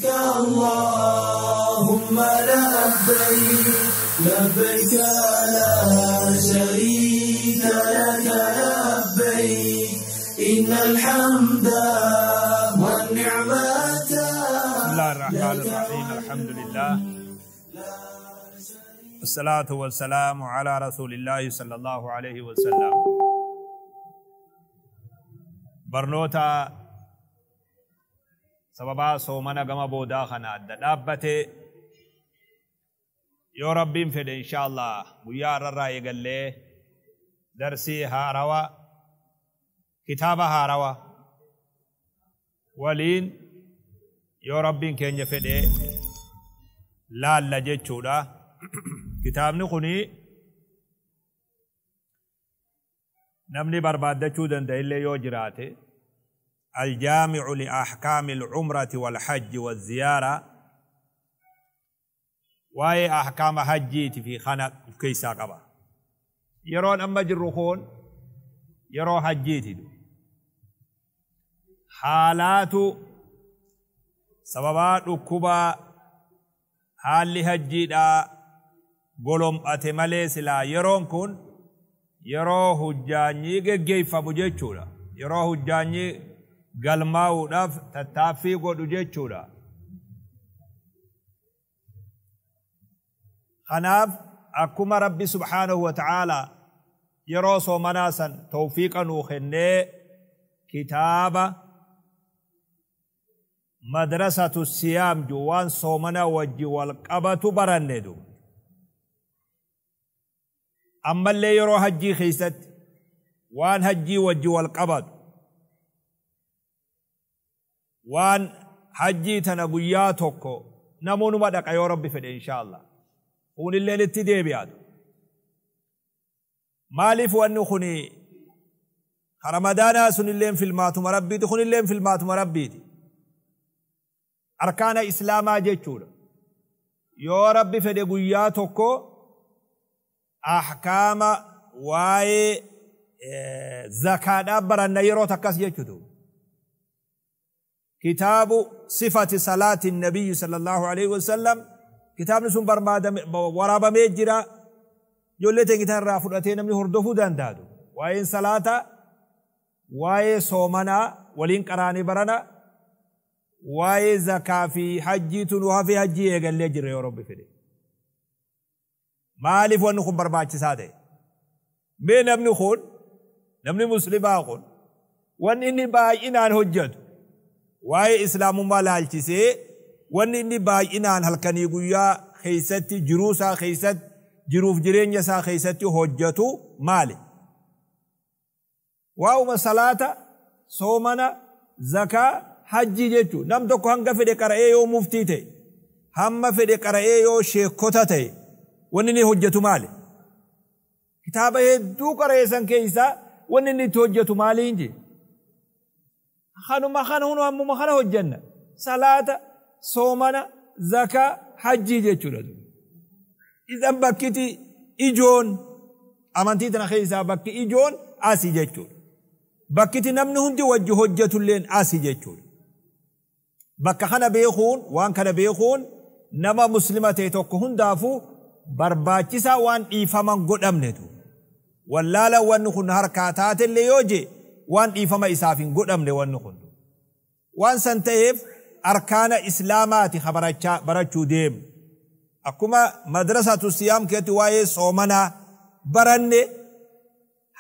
لبيك اللهم لبيك لبيك لا شريك لك لبيك إن الحمد والنعمة. بسم الله الرحمن الرحيم. الحمد لله الصلاة والسلام على رسول الله صلى الله عليه وسلم. Barnoota sababaa soomana gama boodaa kana adda dhaabbate yoo Rabbiin fedhe insha Allah guyyaa har'arraa eegallee darsii haarawa kitaaba haarawa waliin yoo Rabbiin keenya fedhe laalla jechuudha. Kitaabni kuni namni barbaaddachuu danda'illee yoo jiraate الجامع لأحكام العمرة والحج والزيارة واي أحكام حجيتي في خانة كيسا قبا يرون أما جرخون يرو حجيتي حالات سببات كبا حال حجيدا قلوم أتمالي سلا يرون كون يرو حجاني جيفا بجيتشولا يرو حجاني galmaa'uudhaaf tattaaffii godhu jechuudha. Kanaaf akkuma Rabbi subhaanahu wa ta'aala yeroo soomanaa san tawfiiqa nuu kennee kitaaba madrasatu siyaam ju waan soomana wajji wal qabatu baranne du. Ammallee yeroo hajjii keessatti waan hajjii wajji wal qabatu waan hajjii tana guyyaa tokko namoonni dhaqa yoo Rabbi fedhe insha Allah. Kunilleen itti deebi'atu. Maaliif wanni kuni Ramadaanaa sunilleen filmaatuma Rabbiiti kunilleen filmaatuma Rabbiiti. Arkaana Islaamaa jechuudha. Yoo Rabbi fedhe guyyaa tokko ahkaama waa'ee zakaadhaa baranna yeroo takkas jechuudha. كتاب صفة صلاة النبي صلى الله عليه وسلم كتاب نسون ورابا ميجرا جولتين كتاب رافضتين من هردفو داندادو وين صلاة وين صومنا ولين قراني برنا وين زكاة في حجي تنوها في حجي يقال لي يا رب فدي مالف ونخم برباچ ساده بين ابن خون نمني مسلم خون وان اني باينان حجت waa'ee islaamummaa laalchisee wanni inni baay'inaan halkanii guyyaa keessatti jiruu isaa keessatti jiruuf jireenya isaa keessatti hojjetu maali? Waa'uma salaata, soomana, zakaa, hajjii jechuudha. Nam tokko hanga fedhe qara'ee yoo muftii ta'e, hamma fedhe qara'ee yoo sheekota ta'e, wanni inni hojjetu maali? Kitaaba hedduu qara'ee san keessaa wanni inni itti hojjetu maali hin jee? Kanuma kana hunu ammuma kana hojjenna. Salaata, soomana, zakaa, hajjii jechuudha. Idan bakkiti ijoon amantii tana keessaa bakki ijoon asii jechuudha. Bakkiti namni hundi wajji hojjetulleen asii jechuudha. Bakka kana beekuun waan kana beekuun nama muslima ta'e tokko hundaafuu barbaachisaa waan dhiifaman godhamnetu. Wallaala wanni kun harkaa taatellee yoo jee waan dhiifama isaaf hin godhamne wanni kun. Waan san ta'eef arkaana islaamaati barachuu deemu. Akkuma madrasatu siyaam keessatti waa'ee soomanaa baranne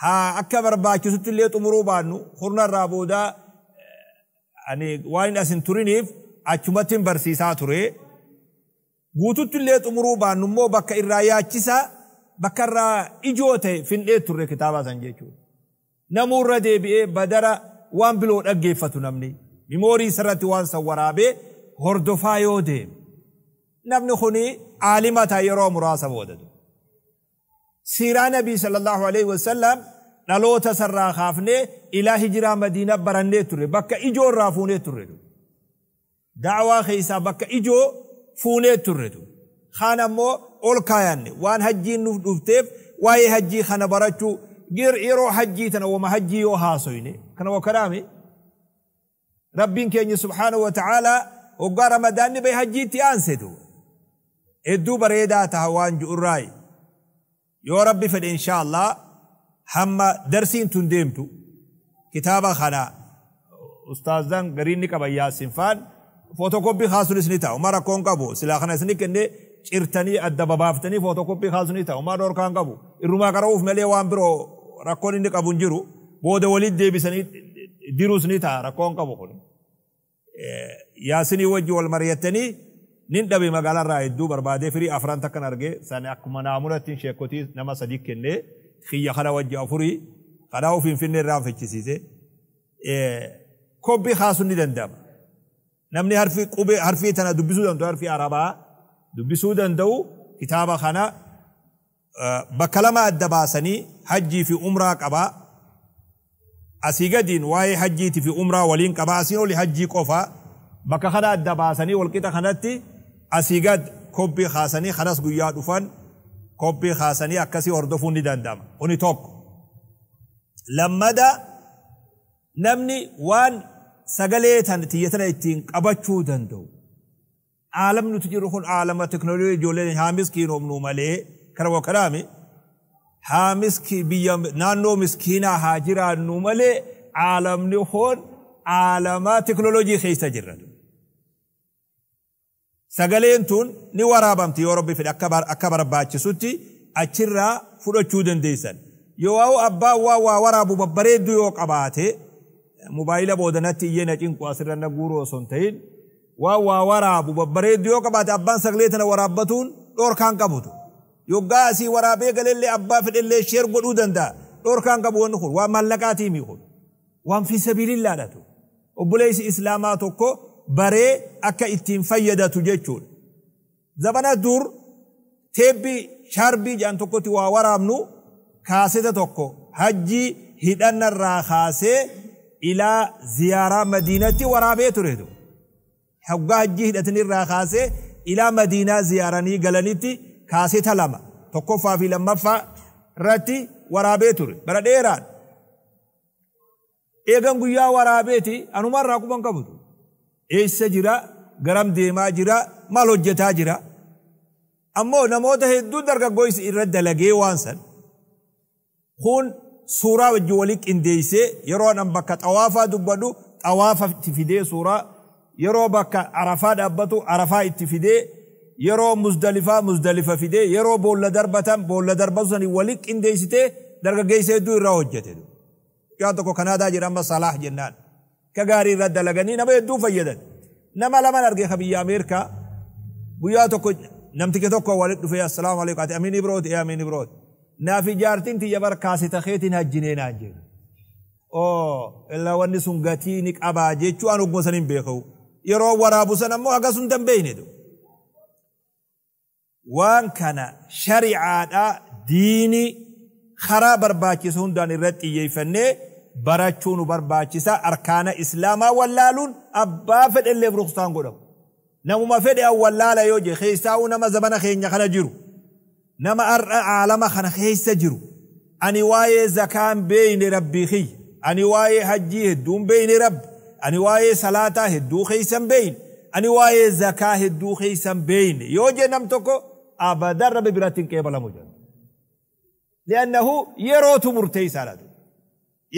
haa akka barbaachisutti illee xumuruu baannu hurna irraa boodaa ani waan as hin turiniif achumatti hin barsiisaa ture. Guututti illee xumuruu baannu immoo bakka irraa yaachisaa bakka irraa ijoo ta'e fin'ee turre kitaaba san jechuudha. Namurra deebi'ee badara waan biloo dhaggeeffatu namni mimoorii isarratti waan san waraabee hordofaa yoo deeme namni kuni aalima ta'a yeroo muraasa boodatu. Siiraa Nabii sallallahu alaihi wasallam dhaloota sarraa kaafnee ilaa hijiraa Madiinaa barannee turre bakka ijoo irraa fuunee turre. Da'awaa keessaa bakka ijoo fuunee turre. Kaan ammoo ol kaayanne waan hajjiin nuuf dhufteef waa'ee hajjii kana barachuu yeroo hajjii tana wama hajjii yoo haasoyne kana wakaraame Rabbiin keenya subhaanahu wa ta'aalaa Hoggaa Ramadaanni bahe hajjiitti aansetu. Hedduu bareedaa taha waan ju'urraayi. Yoo Rabbi fedhe inshaallah hamma darsiin tun deemtu kitaaba kana ustaazan gariin ni qaban Yaasin faan footokooppii kaasuunis ni ta'a. Uma rakkoon qabu silaa kana isin kennee cirtanii adda babaaftanii footokooppii kaasuun ni ta'a. Uma dhorkaan qabu. Irrumaa qara'uuf malee waan biroo rakkoon inni qabu hin jiru. Booda walitti deebisanii diruus ni ta'a rakkoon qabu kun. Yaasinii wajji wal mari'attanii nin dhabe magaalarraa hedduu barbaadee firii afran takkan argee sani akkuma naamunatti sheekotii nama sadii kennee xiyya kana wajji afurii kanaa of Finfinnee irraa fichisiise. Kobbii kaasuun ni danda'ama. Namni harfi qubee harfii tana dubbisuu danda'u harfii Arabaa dubbisuu danda'u kitaaba kana bakka lama adda baasanii hajjii fi umraa qabaa. Asii gadiin waa'ee hajjiitii fi umraa waliin qabaa. Asiin oli hajjii qofaa bakka kana adda baasanii walqixa kanatti asii gad kobbii kaasanii kanas guyyaa dhufan kobbii kaasanii akkasii hordofuun ni danda'ama. Kuni tokko. Lammada namni waan sagalee tan tiyya tana ittiin qabachuu danda'u. Aalamni nuti jiru kun aalama teknooloojii ijoolleen haa miskiinoomnu malee kara karaami haa miski biyya naannoo miskiinaa haa jiraannu malee aalamni kun aalama teknooloojii keessa jirra. Sagaleen tun ni waraabamti yoo Rabbi fedhe akka barbaachisutti achirraa fudhachuu dandeessan. Yoo waa'u abbaan waa waa waraabu babbareedduu yoo qabaate mobaayila boodanatti iyyee na cinqu asirra na guuruu osoo hin ta'in waa waa waraabu babbareedduu yoo qabaate abbaan sagalee tana waraabbatuun dhoorkaan qabutu. Yoggaa asii waraabee galellee abbaa fedhellee sheer godhuu danda'a. Dhoorkaan qabu wanni kun waan maallaqaatii mii kun waan fi sabiilillaadhatu. Obboleessi Islaamaa tokko baree akka ittiin fayyadatu jechuudha. Zabana dur teebbii shaarbii jedhan tokkotti waa waraabnu kaaseta tokko hajjii hidhannarraa kaasee ilaa ziyaaraa Madiinatti waraabee turetu. Hoggaa hajjii hidhatanirraa kaasee ilaa Madiinaa ziyaaranii galanitti kaaseta lama tokkoffaa fi lammaffaa irratti waraabee ture bara dheeraan. Eegan guyyaa waraabeeti anumarraa quban qabutu. Eessa jira, garam deemaa jira, maal hojjetaa jira. Ammoo namoota hedduu dargaggoon irra dalagee waan san. Kun suuraa wajjin walii qindeessee yeroo an bakka xawaafaa dubbadhu xawaafa itti fidee suuraa yeroo bakka Arafaa dhaabbatu Arafaa itti fidee yeroo Muzdalifaa Muzdalifa fidee yeroo boolla darbatan boolla darbatu sanii walii qindeessitee dargaggeessa hedduu irraa hojjete. Mucaan tokko Kanaadaa jira amma Salaah jennaan. Ka gaarii irra dalaganii nama hedduu fayyadan. Nama lamaan argee ka biyya Ameerikaa guyyaa tokko namtichi tokko walitti dhufee assalaamu alaikum ati amiin ibrooti ee amiin ibrooti. Naaf ijaartiin tiyya bar kaaseta keetiin hajjinee naan jedhu. Oo illaa wanni sun gatii ni qabaa jechuu an ogguma san hin beeku. Yeroo waraabu san ammoo haga sun hin beekne. Waan kana shari'aadhaa diinii karaa barbaachisu hundaan irratti xiyyeeffannee barachuu nu barbaachisa. Arkaana Islaamaa wallaaluun abbaa fedhelleef ruksaan godhamu. Namuma fedhe an wallaala yoo jee keessaa'uu nama zamana keenya kana jiru. Nama har'a aalama kana keessa jiru. Ani waa'ee zakaan beeyne rabbii kiyya. Ani waa'ee hajjii hedduun beeyne rabbi. Ani waa'ee salaataa hedduu keessa hin beeyne. Ani waa'ee zakaa hedduu keessa hin beeyne. Yoo jee nam tokko abadan rabbi biratti hin qeebalamu jedhu. Li'annahu yerootu murteessaadha.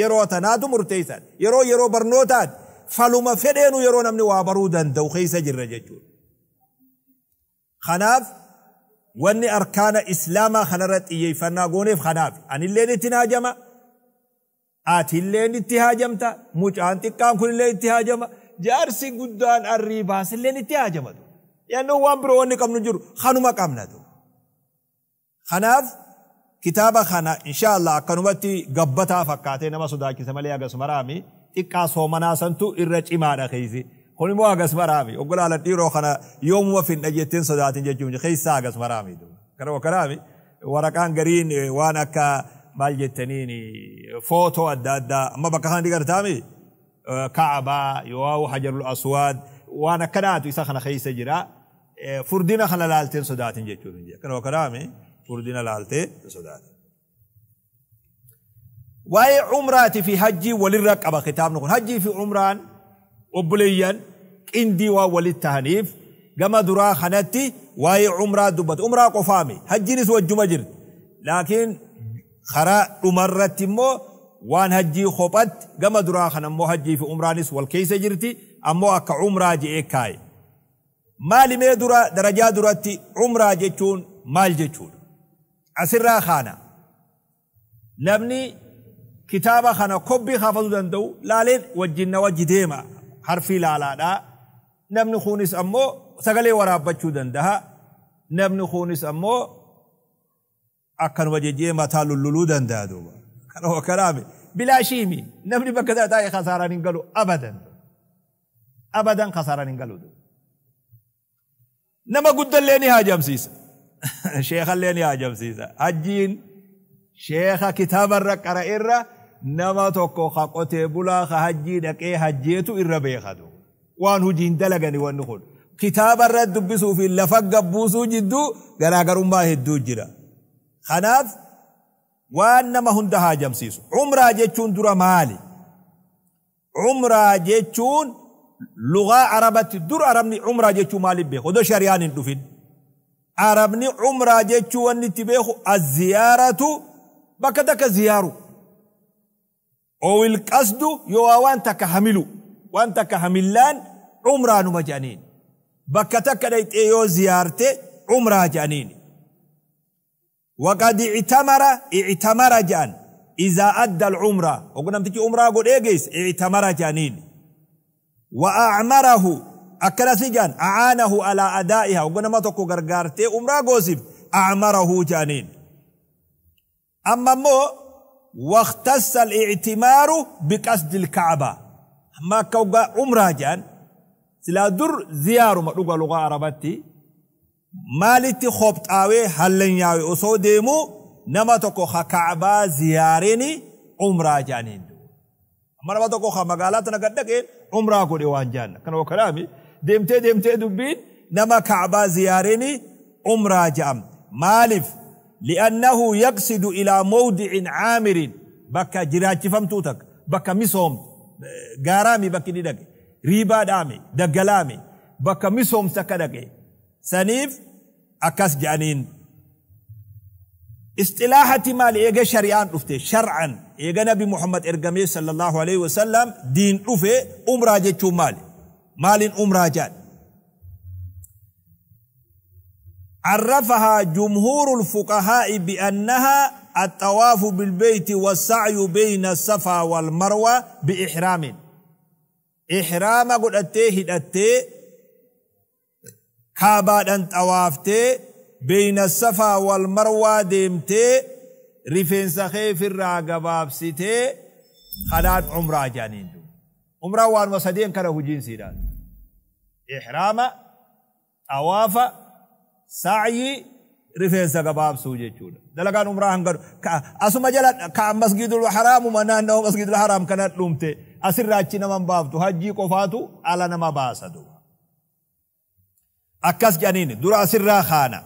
Yeroo tanaatu murteessaadha. Yeroo yeroo barnootaati. Faluma fedheenu yeroo namni waa baruu danda'u keessa jirra jechuudha. Kanaaf wanni arkaana Islaamaa kanarra xiyyeeffannaa gooneef kanaaf anilleen itti haajama, atilleen itti haajamta, mucaan xiqqaan kunillee itti haajama, jaarsi guddaan arrii baasilleen itti haajamatu. Yannoo waan biroo wanni qabnu jiru kanuma qabnatu. Kanaaf kitaaba kana inshaallah akkanumatti gabbataa fakkaatee nama sodaachisa malee hagas maraami xiqqaa soomanaa santu irra cimaadha keeysi. Kun immoo hagas maraami. Oggolaala dhiiroo kana yoomuma finna jetteen sodaatin jechuun keessaa hagas maraami. Kana kanaami waraqaan gariin waan akka maal jettaniin footoo adda addaa amma bakka kana digartaami Kaabaa yoo Hajarul Aswaad waan akkanaatu isa kana keessa jira. Furdina kana laalteen sodaatin jechuun. Kana kanaami furdina laaltee sodaatin. Waa'ee umraatii fi hajjii walirra qaba kitaabni kun. Hajjii fi umraan obboleeyyan Qindii waan walitti tahaniif gama duraa kanatti waa'ee umraa dubbata. Umraa qofaami. Hajjiinis wajjuma jirti. Laakiin karaa dhumarratti immoo waan hajjii kophatti gama duraa kana immoo hajjii fi umraanis wal keessa jirti ammoo akka umraa je'ee kaaye. Maali mee dura darajaa duratti umraa jechuun maal jechuudha? Asirraa kaana. Namni kitaaba kana kobbii kaafachuu danda'u laaleen wajjin na wajji deema harfii laalaadhaa. Namni kunis ammoo sagalee waraabbachuu danda'a. Namni kunis ammoo akkanuma jejjee mataa lulluluu danda'a duuba. Kanuma kanaami bilaashiimi namni bakka taa'ee kasaaraan hin galu abadan. Abadan kasaaraan hin galu. Nama guddallee ni haajamsiisa. Sheekallee ni haajamsiisa. Hajjiin sheeka kitaabarra qara'erra nama tokko ka qotee bulaa ka hajjii dhaqee hajjeetu irra beekatu. Waan hojiin dalagani wanni kun. Kitaabarra dubbisuu fi lafa gabbuusuu jidduu garaagarummaa hedduu jira. Kanaaf waan nama hunda haajamsiisu. Umraa jechuun dura maali? Umraa jechuun lugaa Arabatti dur Arabni umraa jechuun maaliif beeku? Odoo shari'aan hin dhufin. Arabni umraa jechuun wanni itti beeku azziyaaratu bakka takka ziyaaru. Owil qasdu yoo waan takka hamilu. Waan takka hamillaan umraa numa jedhaniin. Bakka takka dhayxee yoo ziyaarte umraa jedhaniin. وقد اعتمر جان إذا أدى العمرة وقلنا تجي عمرة قد إيجيس اعتمر جانين وأعمره أكرس جان أعانه على أدائها وقلنا ما تكو غرغارتي عمرة قوسف أعمره جانين أما مو واختص الاعتمار بقصد الكعبة ما كوغا عمرة جان سلا در زيارة ما لغة عربتي maalitti khobxaawee hallanyaawee osoo deemu nama tokko ka Ka'baa ziyaareeni umraa jedhaniin. Amma nama tokko ka magaalaa tana gad dhaqeen umraa godhe waan jedhan. Kana kanaami deemtee deemtee dubbiin nama Ka'baa ziyaareeni umraa jedham. Maaliif? Li'annahu yaqsidu ilaa mawdicin caamirin bakka jiraachifamtuu takka bakka misoomtu gaaraami bakki ni dhaqe riibaadhaami daggalaami bakka misoomtu akka dhaqe. Saniif akkas jedhaniin. Isxilaahati maali eega shari'aan dhufte shar'an eega Nabi Muhammad ergamee sallallahu alaihi wasallam diin dhufe umraa jechuun maali? Maaliin umraa jedhan? عرفها جمهور الفقهاء بأنها الطواف بالبيت والسعي بين الصفا والمروة بإحرام. إحرام قد أتيه أتيه kaabaadhaan xawaaftee beeyna safaa wal marwaa deemtee rifeensa keefirraa gabaabsitee kanaan umraa jedhaniin. Umraa waanuma sadeen kana hojiinsiidhaan. Ihraama, xawaafa, sa'yi, rifeensa gabaabsuu jechuudha. Dalagaan umraa hanga asuma jala ka masgidul haraamuma naannoo masgidul haraam kana dhumte asirraa achi nama hin baaftu hajjii qofaatu ala nama baasa duuba. Akkas jedhaniin dura asirraa kaana.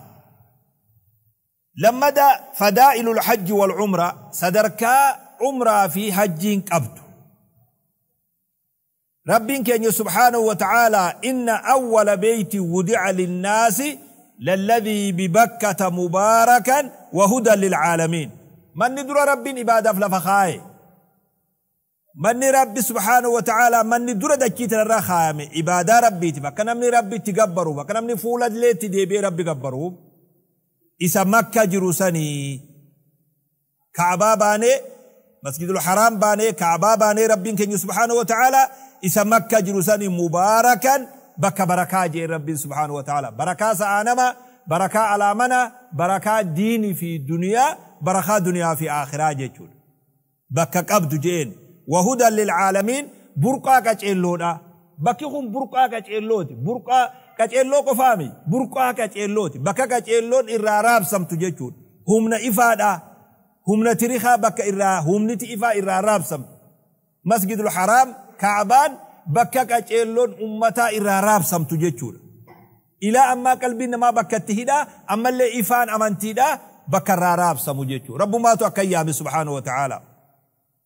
Lammada fadaa'ilul hajji wal umraa sadarkaa umraa fi hajjiin qabdu. Rabbiin keenya subhaanahu wa ta'aalaa inna awwala beeyti wudi'a linnaasi lalladhii bibakkata mubaarakan wa hudan lilcaalamiin. Manni dura Rabbiin ibaadaaf lafa kaaye. Manni Rabbi subhaanahu wa ta'aalaa manni dura dachii tanarraa kaayame ibaadaa Rabbiiti bakka namni Rabbi itti gabbaru bakka namni fuula illeetti deebi'ee Rabbi gabbaruuf isa Makka jiru sanii Ka'baa baanee Masjidul Haraam baanee Ka'baa baanee Rabbiin keenya subhaanahu wa ta'aalaa isa Makka jiru sanii mubaarakan bakka barakaa jee Rabbiin subhaanahu wa ta'aalaa barakaa sa'aa nama barakaa alaa mana barakaa diinii fi duniyaa barakaa duniyaa fi aakhiraa jechuudha bakka qabdu jeen. وهدى للعالمين برقا كاچيلودا bakki kun burqaa qaceellooti. Burqaa qaceelloo qofaami. Burqaa qaceellooti. Bakka qaceelloon irraa raabsamtu jechuudha. Humna ifaadha. Humna tirikaa bakka irraa humniti ifaa irraa raabsamtu. Masjidul Haraam Kaabaan bakka qaceelloon ummataa irraa raabsamtu jechuudha. Ilaa ammaa qalbiin namaa bakka itti hidhaa ammallee ifaan amantiidhaa bakka irraa raabsamu jechuudha. Rabbumaatu akka yaame subhaanahu wa ta'aala.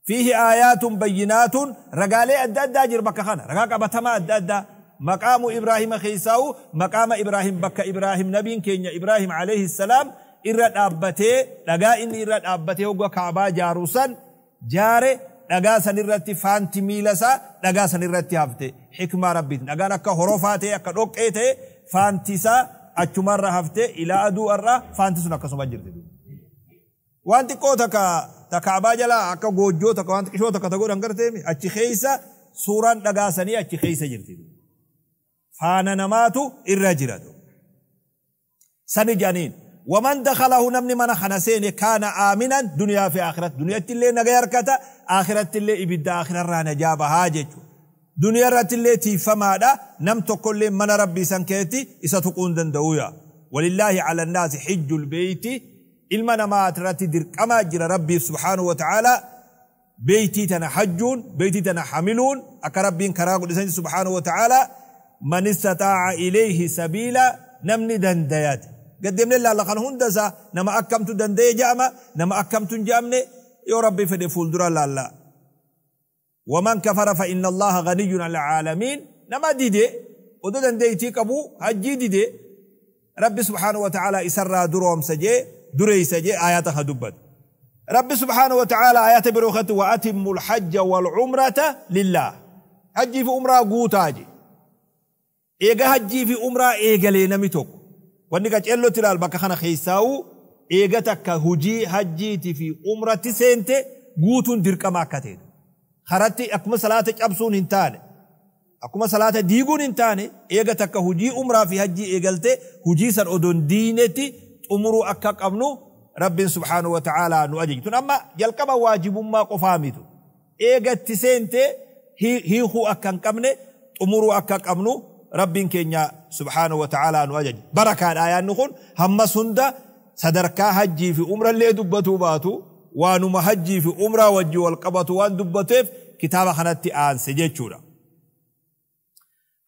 فيه آيات بينات رجالي أدى أدى جر بكخنا رجاك أبتما أدى أدى مقام إبراهيم خيساو مقام إبراهيم بك إبراهيم نبي كينيا إبراهيم عليه السلام إرد أبته لقا إن إرد أبته وقا كعبا جاروسا جاري لقا سنرتي فانتي ميلسا لقا سنرتي هفته حكمة ربي لقا نكا هروفاته أكا روكيته فانتسا أچمر هفته إلى أدو أرى فانتسو نكا سمجرد وانتي كو تكا تكعبا جلا أكا غوجو تكا وانتي كشو تكا تقول أنكرتي أچي خيسا سوران لقا سني أچي خيسا جرتي فانا نماتو الرجلة سني جانين ومن دخله نمني من خنسين كان آمنا دنيا في آخرة دنيا اللي نغير كتا آخرة اللي إبدا آخرة رانا جابها هاجج دنيا رات اللي تيفما دا نم تقول من ربي سنكيتي إسا تقون دندويا ولله على الناس حج البيت إلما نمات راتي درك أما جرى ربي سبحانه وتعالى بيتي تنحجون بيتي تنحملون أكربين كراغ سبحانه وتعالى من استطاع إليه سبيلا نمني دنديات قدم لله لقن هندسة نما أكمت دندي جامع نما أكمت جامني يا ربي فدي فولدرا لا لا ومن كفر فإن الله غني عن العالمين نما ديدي ودو دندي تيكبو هجي ديدي ربي سبحانه وتعالى إسرى دروم سجي دري سجي آياتها دبت ربي سبحانه وتعالى آيات بروخته وأتم الحج والعمرة لله حجي في عمرة قوتاجي eega hajjii fi umraa eegalee namni tokko wanni qaceellotti ilaal bakka kana keessaa'u eega takka hujii hajjiitii fi umratti seente guutuun dirqama akka ta'e karatti akkuma salaata cabsuun hin taane akkuma salaata diiguun hin taane eega takka hujii umraa fi hajjii eegalte hujii san odoon diinetti xumuruu akka qabnu rabbiin subhaanahu wa ta'aalaa nu ajaji tun amma jalqaba waajibummaa qofaa mitu eegatti seente hiikuu akka hin qabne xumuruu akka qabnu ربين كينيا سبحانه وتعالى نواجج بركة الآيات نقول هم سندا صدركا حجي في عمرة اللي دبتو باتو وانما حجي في عمرة وجي والقبطو وان دبتف كتاب خنتي آن سجيتشورا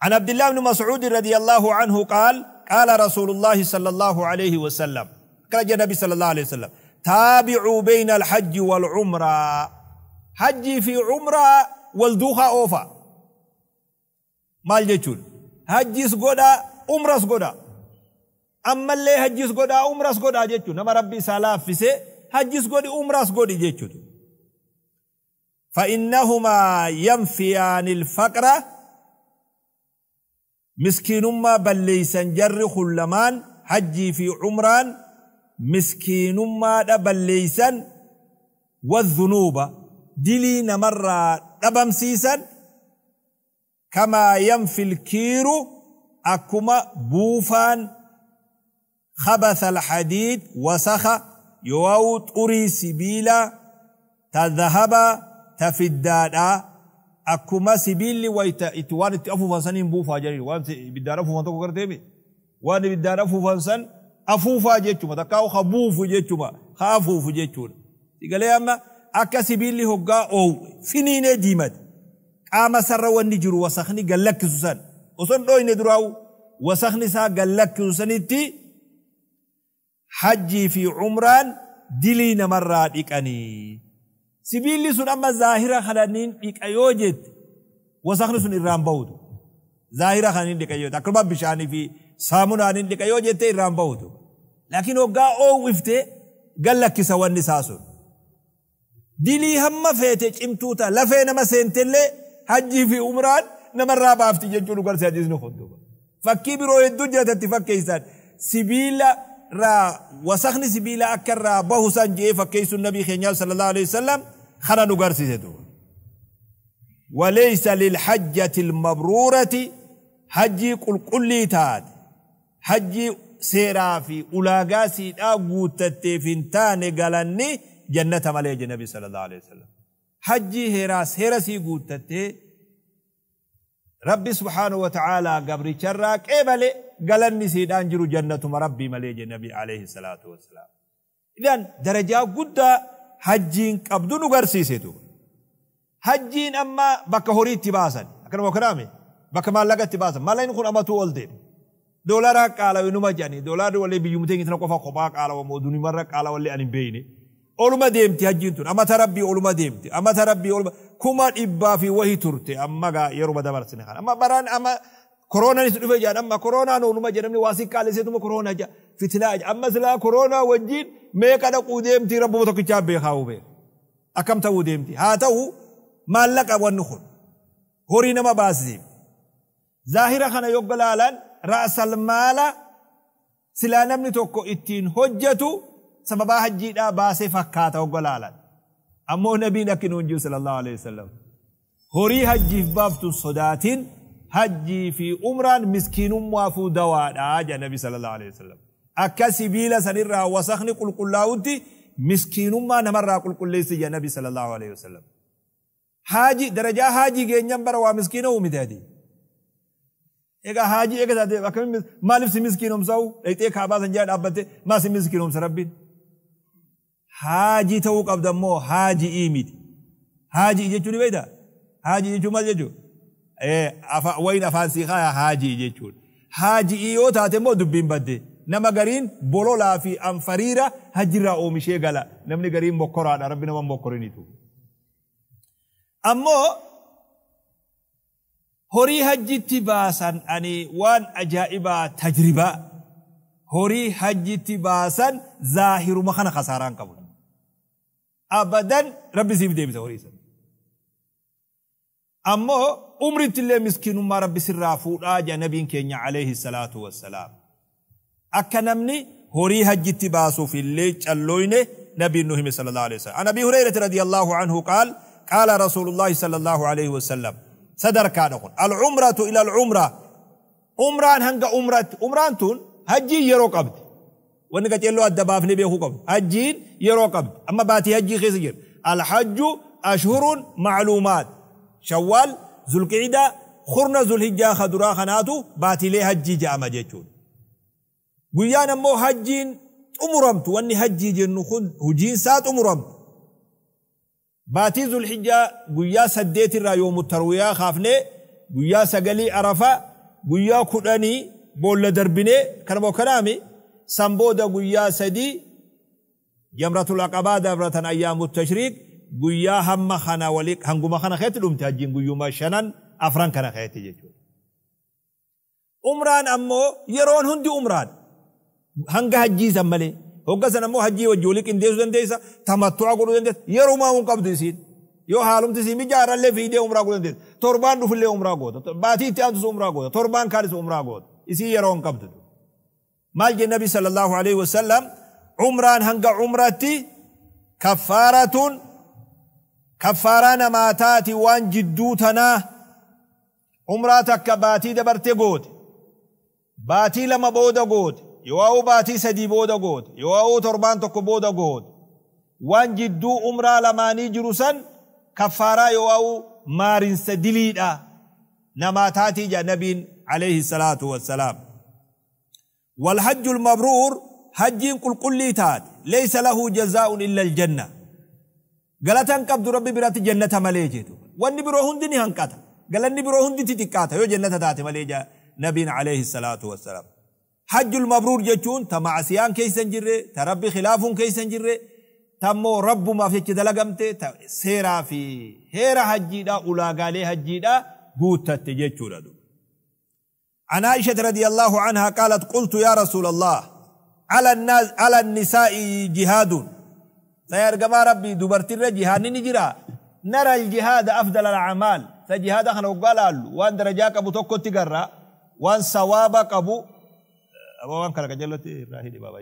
عن عبد الله بن مسعود رضي الله عنه قال قال رسول الله صلى الله عليه وسلم قال النبي صلى الله عليه وسلم تابعوا بين الحج والعمرة حجي في عمرة والدوخة أوفا مال جيتشور hajjis godha umras godha ammallee hajjis godha umras godha jechuun nama rabbi isaa laaffise hajjis godhi umras godhi jechuudha. فإنهما ينفيان الفقر مسكينما بليسن جر خلمان حجي في عمران مسكينما بليسن والذنوب دلين مرة دبمسيسن كما ينفي الكير أكما بوفان خبث الحديد وسخ يواو طري سبيلا تذهب تفدادا أكما سبيل ويتا إتوان أفوفان سنين بوفا جرير وان بدار أفوفان تكو كرتيمي وان بدار أفوفان سن أفوفا جيتشما تكاو خبوفو جيتشما خافوفو جيتشونا يقول أما أكا سبيل هقا أو فنين ديمت qaama sarra wanni jiru wasakni gallakkisu san osoo hin dhooyne duraawu wasakni isaa gallakkisu sanitti hajjii fi umraan dilii namarraa dhiqanii sibiilli sun amma zaahira kananiin dhiqa yoo jette wasakni sun irraan bahutu zaahira kananiin dhiqa yoo jette akkuma bishaanii fi saamunaaniin dhiqa yoo jette irraan bahutu laakiin hoggaa oowwifte gallakkisa wanni isaa sun dilii hamma feete cimtuu ta'a lafee nama seentellee hajjii fi umraan namarraa baafti jechuun dhugarsi hadiisni kun duuba. Fakkii biroo hedduu jiraatatti fakkeessan sibiila irraa wasakni sibiila akka irraa bahu san jedhee fakkeessuun nabii keenyaa sallallahu alaihi wasallam kana nu garsiise duuba. وليس للحجة المبرورة حجي قل قل تات حجي سيرا في أولاغا سيدا غوتتي فنتان غلني جنة مالي النبي صلى الله عليه وسلم حجي هراس هرسي غوتتي ربي سبحانه وتعالى قبري شراك إبلي قالني سيدان جرو جنة ربي مالي النبي عليه الصلاة والسلام. إذن درجة قد حجين قبضو نغرسيسيتو حجين أما بك هوري تباسن أكرم وكرامي بك مالك تباسن مالين خون أما تو أولدين دولار قال ونما جاني دولار ولا بيومتين يتنا قفا قبا قال ومودوني مرة قال ولا أني بيني أولما ديمتي حجين تون أما تربي أولما ديمتي أما تربي أولما كما إبا في وهي ترتي أما جا يروما دبر سنخان أما بران أما Koronaanis dhufe jedhan amma koronaan ooluma jedhamni waa si qaaliseetuma koronaa jedha fitinaa jedha amma silaa koronaa wajjin meeqa dhaquu deemti rabbuma tokkichaa beekaa hubee akkam ta'uu deemti haa ta'u maallaqa wanni kun horii nama baasisiif zaahira kana yogga laalan ra'sal maala silaa namni tokko ittiin hojjetu sababaa hajjiidhaa baasee fakkaata yogga laalan ammoo nabiin akki nuun jiru sallallahu alaihi wasallam horii hajjiif baaftu sodaatiin hajjii fi umraan miskiinummaafuu dawaadhaa jedha nabi sallallahu alaihi wasallam akka sibiila sanirraa wasakni qulqullaa'utti miskiinummaa namarraa qulqulleessi jedha nabi sallallahu alaihi wasallam haaji darajaa haajii geenyan bara waa miskiina uumite ati egaa haajii eega taate akkamiin maaliif si miskiinomsa'u dhayxee kaabaa san jala dhaabbatte maa si miskiinomsa rabbiin haajii ta'uu qabda immoo haajii miti haajii jechuun ni beektaa haajii jechuun maal jechuudha wayin afaan sii kaaya haajii jechuudha haajii yoo taate immoo dubbiin badde nama gariin bololaa fi anfariira hajjirraa oomishee gala namni gariin mokkoraadha rabbi nama mokkorinitu ammoo horii hajjitti baasan ani waan ajaa'ibaa tajribaa horii hajjitti baasan zaahiruma kana khasaaraan qabu abadan rabbi siif deebisa horii sana ammoo umritti illee miskiinummaa rabbi sirraa fuudhaa jedha nabiin keenya alayhi salaatu wassalaam akka namni horii hajjitti baasuuf illee callooyne nabiin nu hime sallallahu alayhi wasallam an abi hurayrata radiyallahu anhu qaal qaala rasuulullahi sallallahu alayhi wasallam sadarkaadha kun alcumratu ila alcumra umraan hanga umratti umraan tun hajjiin yeroo qabdi wanni qaceelloo adda baafnee beekuu qabdu hajjiin yeroo qabdi amma baatii hajjii keessa jira alhajju ashhurun macluumaat shawwaal zulqiida khurna zulhijjaa kaduraa kanaatu baatiilee hajjii je'ama jechuudha guyyaan ammoo hajjiin xumuramtu wanni hajjii jennu kun hujiinsaa xumuramtu baatii zulhijjaa guyyaa 8 irraa yoomu tarwiyaa kaafnee guyyaa 9 arafa guyyaa 10 boolla darbinee kanuma kanaami san booda guyyaa 3 jamratul aqabaa dabratan ayyaamu tashriik guyyaa hamma kana walii hanguma kana keetti dhumte hajjiin guyyuma 5 4 kana keetti jechuudha. Umraan ammoo yeroon hundi umraan hanga hajjii san malee hogga san ammoo hajjii wajji walii qindeessuu dandeessa tamattu'a godhuu dandeessa yeroomaa hin qabdu isiin yoo haalumti isii mijaarallee fiidee umraa godhuu dandeessa torbaan dhufillee umraa goota baatii itti aantus umraa goota torbaan kaanis umraa goota isii yeroo hin qabdu. Maal jee nabi sallallahu alaihi wasallam umraan hanga umratti kaffaaratun kaffaaraa namaa taati waan jidduu tanaa umraa takka baatii dabarte goote baatii 2 booda goote yoo baatii 3 booda goote yoo torbaan 1 booda goote waan jidduu umraa lamaanii jiru san kaffaaraa yoo maarinsa diliidha namaa taatii jedha nabiin alayhi salaatu wassalaam. والحج المبرور حجين قل قل تات ليس له جزاء إلا الجنة غلطان قبض ربي برات جنة مليجيتو واني برو هندني هنكاتا غلاني برو هندي تتكاتا يو جنة تاتي مليجا نبينا عليه الصلاة والسلام حج المبرور جتون تمعسيان كيسن جري تربي خلاف كيسن جري تمو رب ما في دلقمتي سيرا في هيرا حجي دا أولاغالي حجي دا قوتت جتشو دا. عن عائشة رضي الله عنها قالت قلت يا رسول الله على الناس على النساء جهاد سيرجما ربي دبرت الجهاد نجرا نرى الجهاد أفضل الأعمال سجهاد خنا وقال وان درجاك أبو توكو تقرأ وان ثوابك أبو وان كان كجلتي راهي بابا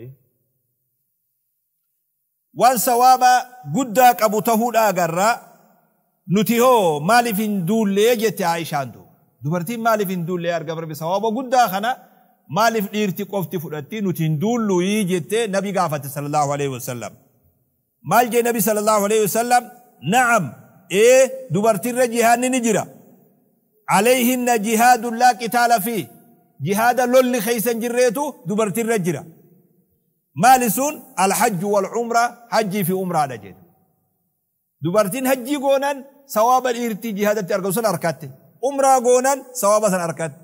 وان ثواب قدك أبو تهود أقرأ نتيهو مالي في دول ليجت عائشة عنده dubartiin maaliif hin duulle argama rabbi sawaaba guddaa kana maaliif dhiirti qofti fudhatti nuti hin duullu jettee nabi gaafate sallallahu alaihi wasallam. Maal jee nabi sallallahu alaihi wasallam na'am ee dubartiirra jihaadni ni jira. Alayhinna jihaadun laa qitaala fi jihaada lolli keessa hin jirreetu dubartiirra jira. Maali sun alhajju wal umra hajjii fi umraadha jedhu. Dubartiin hajjii goonan sawaaba dhiirtii jihaadatti argamu sun harkatte. Umraa goonan sawaaba san harkatti.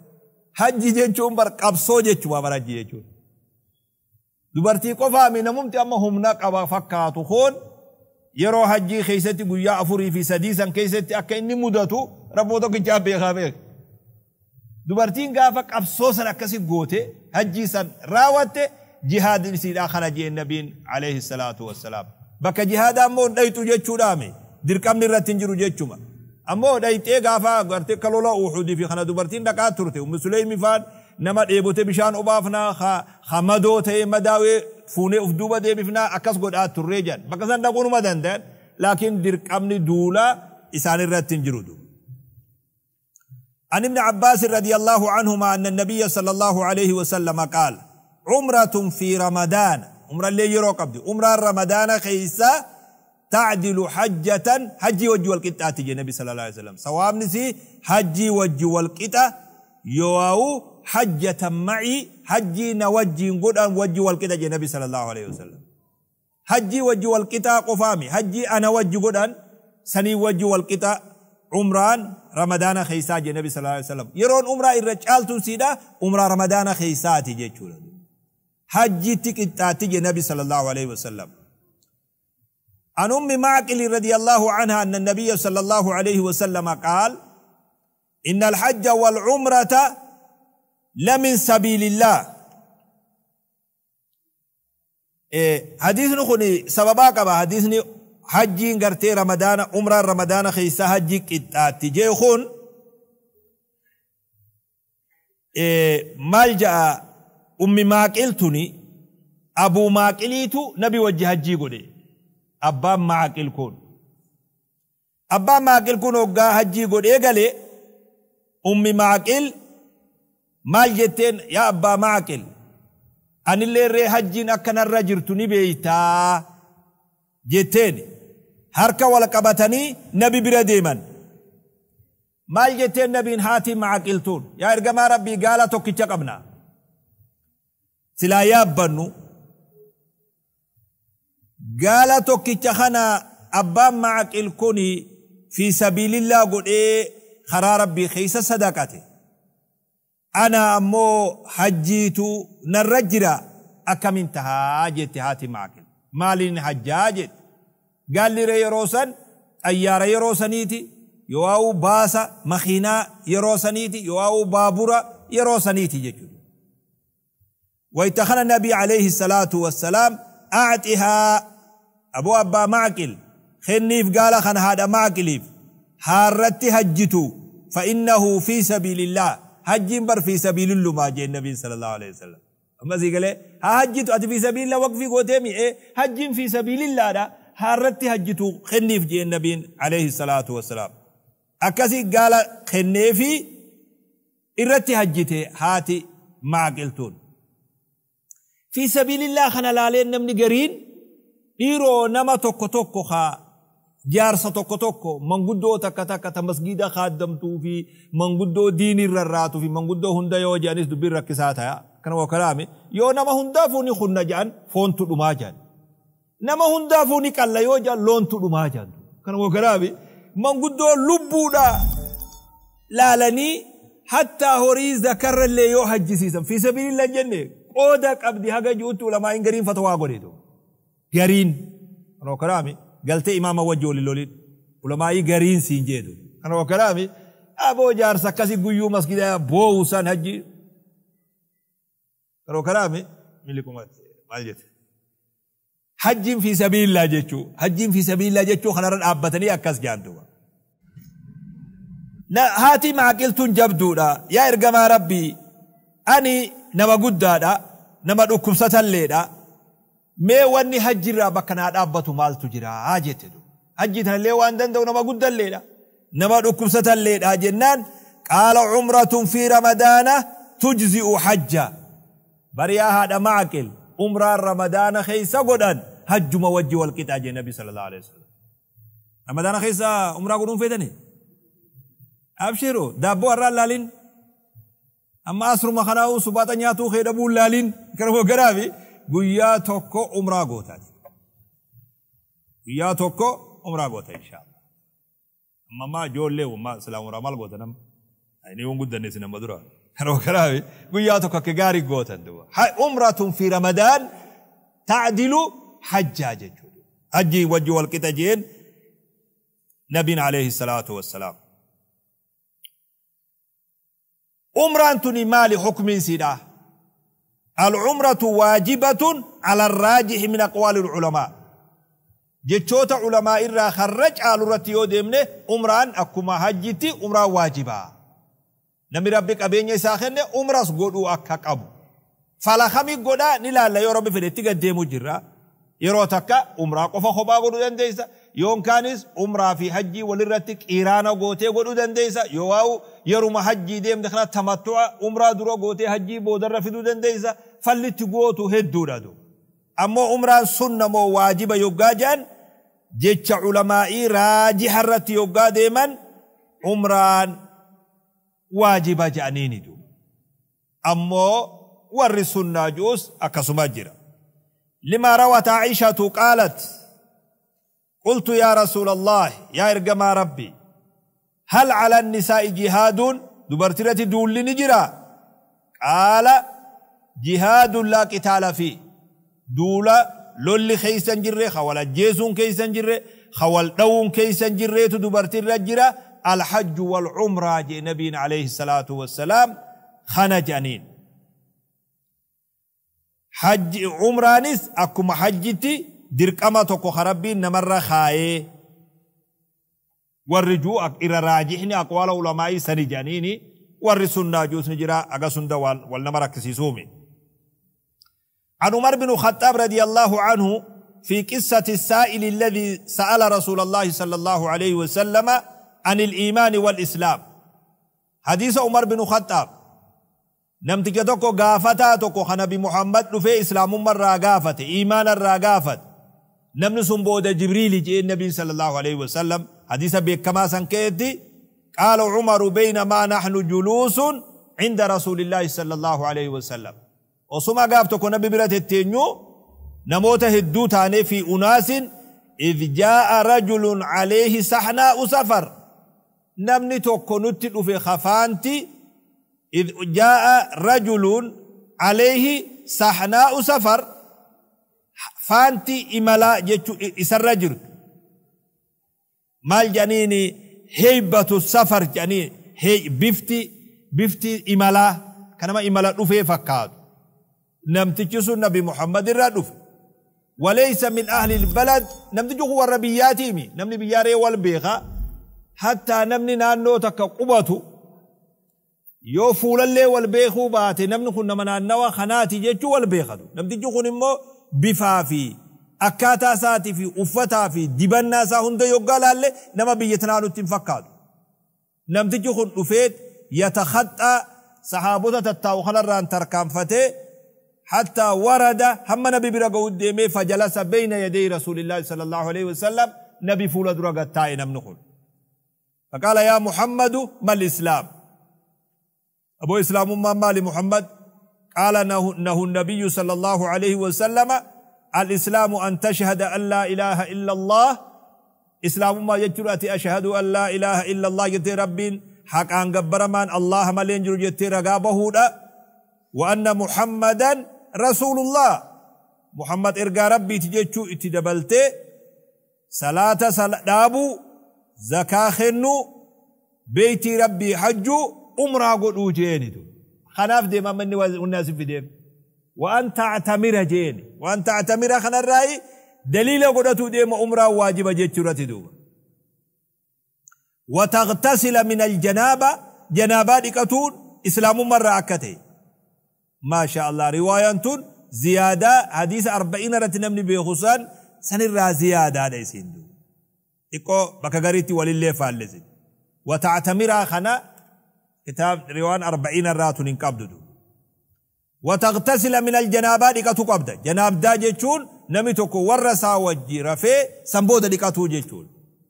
Hajji jechuun bar qabsoo jechuudha bar hajji jechuun. Dubartii qofaami namumti amma humna qaba fakkaatu kun yeroo hajjii keessatti guyyaa 4 fi 3 san keessatti akka inni mudatu rabboo tokkichaa beekaa beeka. Dubartiin gaafa qabsoo san akkasi goote hajjii san raawwatte jihaadin isiidhaa kana jeen nabiin alayhi salaatu wassalaam. Bakka jihaadaa ammoo hin dhayxu jechuudhaame dirqamni irratti hin jiru jechuma. Ammoo dhayxee gaafa gartee akka lola Uhuudii fi kana dubartiin dhaqaa turte Ummu Suleymi faan nama dheebote bishaan obaafnaa ha madoo ta'ee madaawee fuunee uf duuba deebifnaa akkas godhaa turree jedhan. Bakka san dhaquunuma danda'an laakiin dirqamni duulaa isaan irratti hin jiru. عن ابن عباس رضي الله عنهما أن النبي صلى الله عليه وسلم قال عمرة في رمضان عمرة اللي يرو قبضي عمرة رمضان خيسة تعدل حجة حجي وجه والقطة تجي النبي صلى الله عليه وسلم سواب نسي حجي وجه والقطة يواو حجة معي حجي نوجي قدام وجه والقطة جي النبي صلى الله عليه وسلم حجي وجه والقطة قفامي حجي أنا وجه قدام سني وجه والقطة عمران رمضان خيسا جي النبي صلى الله عليه وسلم يرون عمرة الرجال سيدا عمرة رمضان خيسا تجي حجي تكتا تجي النبي صلى الله عليه وسلم. عن أم معقل رضي الله عنها أن النبي صلى الله عليه وسلم قال إن الحج والعمرة لمن سبيل الله. حديث نخوني سببا قبا حديثني حجين غرتي رمضان عمرة رمضان خيسا حجي كتا تجي خون مالجأ أم معقل توني أبو معقليتو نبي وجه حجي قولي أبا معقل كون أبا معقل كون وقا حجي قولي قالي أم معقل مال جتين يا أبا معقل أن اللي ري حجين أكن الرجل توني بيتا جتين هركا ولا قبتني نبي برا ديما مال جتين نبي هاتي معقل تون يا إرقما ربي قال توكي تقبنا سلا يابنو قال توكي تخنا أبا معقل كوني في سبيل الله قل إيه خرا ربي خيس صدقته أنا أمو حجيتو نرجرا أكمن تهاجت هاتي معقل مالين حجاجت قال لي ري روسن أيارة يروسنيتي يواو باسا مخينا يروسنيتي يواو بابورا يروسنيتي جيجو. ويتخنى النبي عليه الصلاة والسلام أعطها أبو أبا معقل خنيف قال خن هذا معقليف هارت هجتو فإنه في سبيل الله هجين بر في سبيل الله ما جاء النبي صلى الله عليه وسلم. أما زي قال هجتو أتي في سبيل الله وقفي قوتيمي إيه هجين في سبيل الله دا هارت هجتو خنيف جاء النبي عليه الصلاة والسلام. أكاسي قال خنيفي إرتي هجتي هاتي معقلتون في سبيل الله خنا لالين نمني قرين إيرو نما توكو توكو خا جارسا توكو توكو منقدو تكا تكا تمسجيدا خادمتو في منقدو ديني الرراتو في منقدو هندا يو جانيس دبير ركساتها كانوا كلامي يو نما هندا فوني خنا جان فون تدو جان نما هندا فوني كلا يو جان لون تدو جان كانوا كلامي منقدو لبودا لالني حتى هوري ذكر اللي يو حجسيسا في سبيل الله جنة قودك أبدي هجا جوتو لما إن قرين فتوى قريتو قرين أنا كلامي قلت إمام وجه للولد ولما أي قرين سينجيدو أنا كلامي أبو جار سكاسي قيو مسجد بوسان هجي أنا كلامي ملكم مالجت حج في سبيل الله جتشو حج في سبيل الله جتشو خنا رد أبتني أكاس جاندو نا هاتي معقلتون جبدودا يا إرجما ربي أني نما قدادا نما ركوب الليدا mee wanni hajjirraa bakka naa dhaabbatu maaltu jira jette du hajji tanallee waan danda'u nama guddalleedha nama dhukkubsatalleedha jennaan qaala umratun fi ramadaana tujzi'u hajja bariyaa haadha maaqil umraan ramadaana keessa godhan hajjuma wajji wal qixaa jee nabi sallallahu alaihi wasallam. Ramadaana keessa umraa godhuun feetani abshiru daabboo har'aan laalin amma asruma kanaa'u subaata nyaatuu kee dhabuun laalin kanuma garaafi guyyaa tokko umraa gootaati. Guyyaa tokko umraa goota inshaallah. Amma ammaa ijoollee ummaa silaa umraa maal goota nama? Inni waan guddanne isin amma dura. Kanuma garaafi guyyaa tokko akka gaarii gootan duuba. Umratun fi Ramadaan ta'dilu hajjaa jechuudha. Hajjii wajji wal qixa jeen nabiin alayhi salaatu wassalaam. Umraan tuni maali hukmiin siidha? العمرة واجبة على الراجح من أقوال العلماء. جتشوت علماء إرى خرج آل رتيو ديمنه عمران أكما حجتي عمرة واجبة. نمي ربك أبين يساخنه عمرة قدو أكاك أبو. فلا خمي قدا نلا لا يربي في الاتقى ديمو جرا. يرو تكا عمرة قفا خبا قدو دنديسا. يوم كانس عمرة في حجي ولرتك إيران قوتي قدو دنديسا. يواو يرو حجي ديم دخلا تمتع عمرة درو قوتي حجي بودر في دنديسا. فلت قوتو هدو دادو. أما عمرة سنة مو واجبة يوغاجان جيتش علمائي راجح الرت يوغا ديما عمران واجبة جانيني دو. أما ور سنة جوز أكسما جرا. لما روت عائشة قالت قلت يا رسول الله يا إرقما ربي هل على النساء جهاد دبرترة دول نجرا؟ قال جهاد لا قتال فيه. دولا لولي خيسان جري خوال جيسون كيسان جري خوال دون كيسان جري تدبرتر جرا الحج والعمرة جي نبينا عليه الصلاة والسلام خنجانين. حج عمرانيس أكما حجتي درقما توكو خربي نمر خاي والرجوع إلى راجحني أقوال علماء سنجانيني والرسول جوس نجرا أغا دوال والنمر كسيسومي. عن عمر بن الخطاب رضي الله عنه في قصة السائل الذي سأل رسول الله صلى الله عليه وسلم عن الإيمان والإسلام. حديث عمر بن الخطاب نمتك توكو غافتا توكو خنبي محمد لفي إسلام مرة غافت إيمان الرغافت نمن سنبود جبريل جاء النبي صلى الله عليه وسلم. حديث بكما سنكيتي قال عمر بينما نحن جلوس عند رسول الله صلى الله عليه وسلم وسما غافتو نبي برات التنيو نموت هدو تاني في أناس إذ جاء رجل عليه سحناء سفر نمني توكو نتلو في خفانتي إذ جاء رجل عليه سحناء سفر فانتي إملا جتو إسر رجل مال جنيني هيبة السفر جنين هي بفتي إملا كنما إملا رفي فكاد نمتجس النبي محمد الردف وليس من أهل البلد نمتجه هو الربياتي مي نمني بياري والبيغة حتى نمني نانو تكقبته yoo fuulallee wal beekuu baate namni kun nama naannawa kanaati jechuu wal beekatu. Namtichi kun immoo bifaa fi akkaataa isaatii fi uffataa fi dibannaa isaa hunda yoggaa laalle nama biyya tanaa nutti hin fakkaatu. Namtichi kun dhufee yatakhaxxaa sahaabota tattaa'u kanarraan tarkaanfatee حتى ورد هم نبي برقود ديمي فجلس بين يدي رسول الله صلى الله عليه وسلم نبي فول درقة تاين نخل. فقال يا محمد ما الإسلام؟ أبو إسلام ما مال محمد؟ قال نه النبي صلى الله عليه وسلم الإسلام أن تشهد أن لا إله إلا الله. إسلام ما يجرأتي أشهد أن لا إله إلا الله جتي ربين حق أن قبرمان الله ملين جتي رقابه وأن محمدا رسول الله. محمد إرقى ربي تجيتشو اتدبلتي صلاة دابو زكاة خنو بيتي ربي حجو عمره قدو جيني دو خناف دي ما مني والناس في ديم وأن تعتمر جيني وأن تعتمر خنا الرأي دليل قدتو ديم عمره واجب جيتشورتي دو وتغتسل من الجنابة جنابة ديكتون إسلام مرة أكتي ما شاء الله. رواية زيادة حديث 40 رتنمني بخصان سنرى زيادة هذا يسندو إيكو بكغريتي ولله فالزين وتعتمر خنا كتاب روان 40 راتون قبض وتغتسل من الجنابة ديكتو قبض جناب دا جيتشون نمي توكو ورسا وجي رفي سنبود ديكتو جيتشون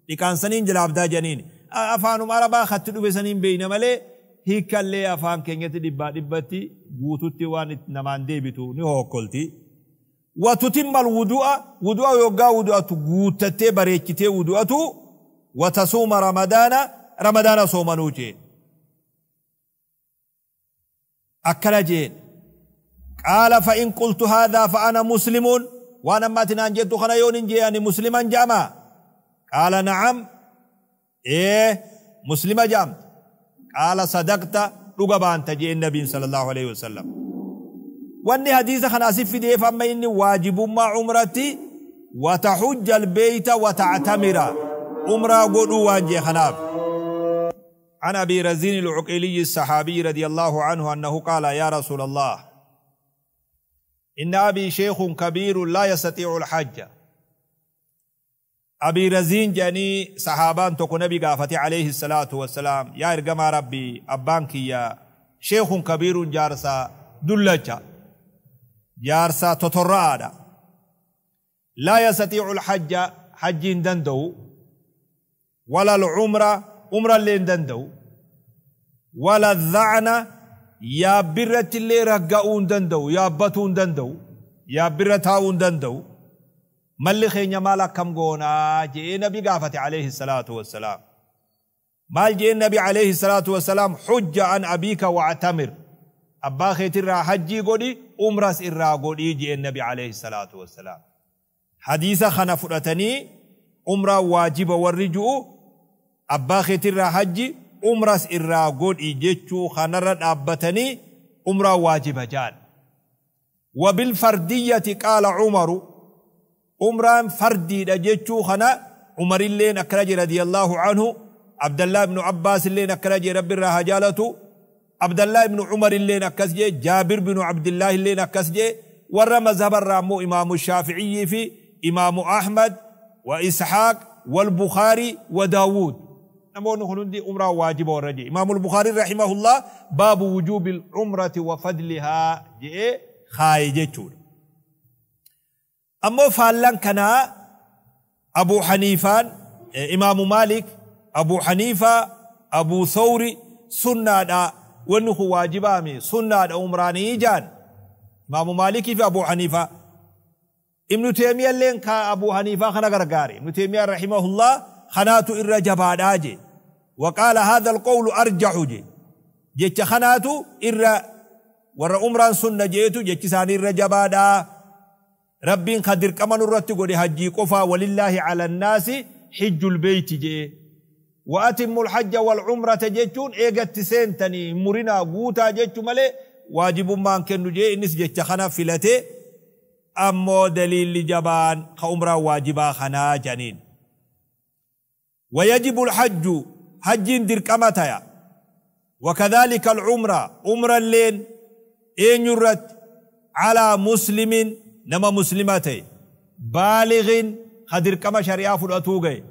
ديكان سنين جناب دا جنين أفانم عربا خطلو بسنين بين ملي hiikallee afaan keenyatti dhibbaa dhibbatti guututti waan namaan deebitu ni hokkolti. Watutimmal wudu'a wudu'a yoggaa wudu'atu guuttattee bareechitee wudu'atu watasuuma ramadaana ramadaana soomanuu jeen. Akkana jeen. Qaala fa'in qultu haadhaa fa'ana muslimuun waan ammaati naan jettu kana yoon hin jee ani musliman ja'ama. Qaala na'am ee muslima ja'amta. قال صدقت Dhuga baanta jeen nabiin sallallahu alaihi wasallam. Wanni hadiisa kana asif fideef amma inni waajibummaa umratti wataxujja albeeyta watactamira umraa godhuu waan jee kanaaf. عن أبي رزين العقيلي الصحابي رضي الله عنه أنه قال يا رسول الله إن أبي شيخ كبير لا يستطيع الحج. أبي رزين جاني صحابان تكو نبي قافتي عليه الصلاة والسلام يا إرقما ربي أبانكي يا شيخ كبير جارسا دلجا جارسا تطرعادا لا يستطيع الحج حج دندو ولا العمرة عمرة اللي دندو ولا الذعنة يا برة اللي رقاؤون دندو يا بطون دندو يا برتاون دندو مالي خينيا مالا كم قونا جئ نبي قافت عليه الصلاة والسلام. مال جئ النبي عليه الصلاة والسلام حج عن أبيك واعتمر أبا خيت الرا حجي قولي أمرس الرا قولي جئ النبي عليه الصلاة والسلام. حديث خنا فرتني أمرا واجب والرجوع أبا خيت الرا حجي أمرس الرا قولي جئتشو خنا رد أبتني أمرا واجب جان. وبالفردية قال عمر عمران فردي دجتشو خنا عمر اللي نكرج رضي الله عنه عبد الله بن عباس اللي نكرج رب الرهجالته عبد الله بن عمر اللي نكسجي جابر بن عبد الله اللي نكسجي ور مذهب الرامو إمام الشافعي في إمام أحمد وإسحاق والبخاري وداود. نمون خلندي عمرة واجب ورجي. إمام البخاري رحمه الله باب وجوب العمرة وفضلها جي خايجة. أما فعلن كنا أبو حنيفة إمام مالك أبو حنيفة أبو ثوري سنة دا وأنه واجبامي سنة دا عمراني جان إمام مالك في أبو حنيفة. ابن تيمية لين كا أبو حنيفة خنا غرغاري ابن تيمية رحمه الله خناتو إر جباد آجي وقال هذا القول أرجح جي جيتش خناتو إر ور عمران سنة جيتو جيتش ساني إر جبادا ربين قدر كمان الرتي قولي حجي قفا ولله على الناس حج البيت جي وأتم الحج والعمرة جيتون إيجت سنتني مرنا قوتا جيتو ملي واجب ما كنو جي إنس جيتش خنا فلتي أمو دليل جبان خمرة واجبا خنا جنين. ويجب الحج حج در كمتايا وكذلك العمرة عمرة اللين إن يرد على مسلم نما مسلمتي بالغ خدر كما شريعة فرأتوغي